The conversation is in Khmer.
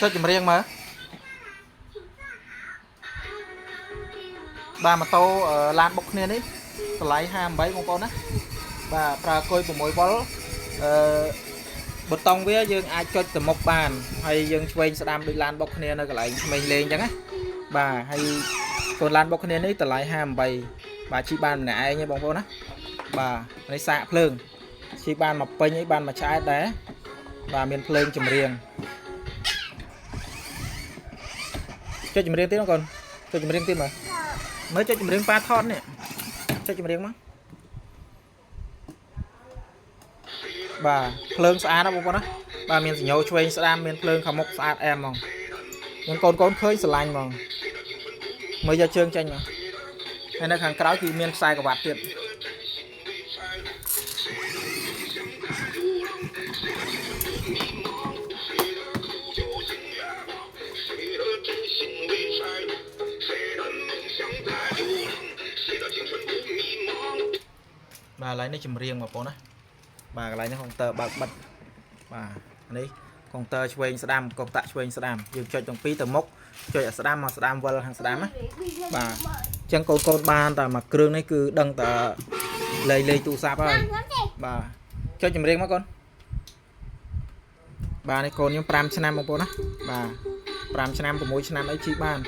ចុចចម្រៀងមើលបាទម៉ូតូអឺឡានបុកគ្នានេះតម្លៃ58បងប្អូនណាបាទប្រើគុយ6វ៉ុលអឺប៊ូតុងវាយើងអាចចុចទៅមុខបានហើយយើងឆ្វេងស្ដាំដូចឡានបុកគ្នានៅកន្លែងក្មេងលេងអញ្ចឹងណាបាទហើយកូនឡានបុកគ្នានេះតម្លៃ58បាទជិះបានម្នាក់ឯងទេបងប្អូនណាបាទនេះសាកភ្លើងជិះបានមកពេញអីបានមួយឆ្អែតដែរបាទមានភ្លើងចម្រៀងចុចចម្រៀងទៀតបងកូនចុចចម្រៀងទៀតមើលមើលចុចចម្រៀងប៉ាថតនេះចុចចម្រៀងមកបាទភ្លើងស្អាតណាស់បងប្អូនណាបាទមានសញ្ញោឆ្វេងស្ដាំមានភ្លើងខាងមុខស្អាតអែមហ្មងនឹងកូនកូនឃើញស្រឡាញ់ហ្មងមើលយកជើងចេញមកហើយនៅខាងក្រោយគឺមានខ្សែក្រវ៉ាត់ទៀត បាទកន្លែងនេះចម្រៀងបងប្អូនណាបាទកន្លែងនេះកុងទ័របើកបិទបាទនេះកុងទ័រឆ្វេងស្ដាំកុងតាក់ឆ្វេងស្ដាំយើងចុចទាំងពីរទៅមុខចុចឲ្យស្ដាំមកស្ដាំវិលខាងស្ដាំណាបាទអញ្ចឹងកូនកូនបានតែមួយគ្រឿងនេះគឺដឹងតែលេងលេងទូរស័ព្ទហើយបាទចុចចម្រៀងមកកូនបាទនេះកូនខ្ញុំ5ឆ្នាំបងប្អូនណាបាទ5ឆ្នាំ6ឆ្នាំអីជីបាន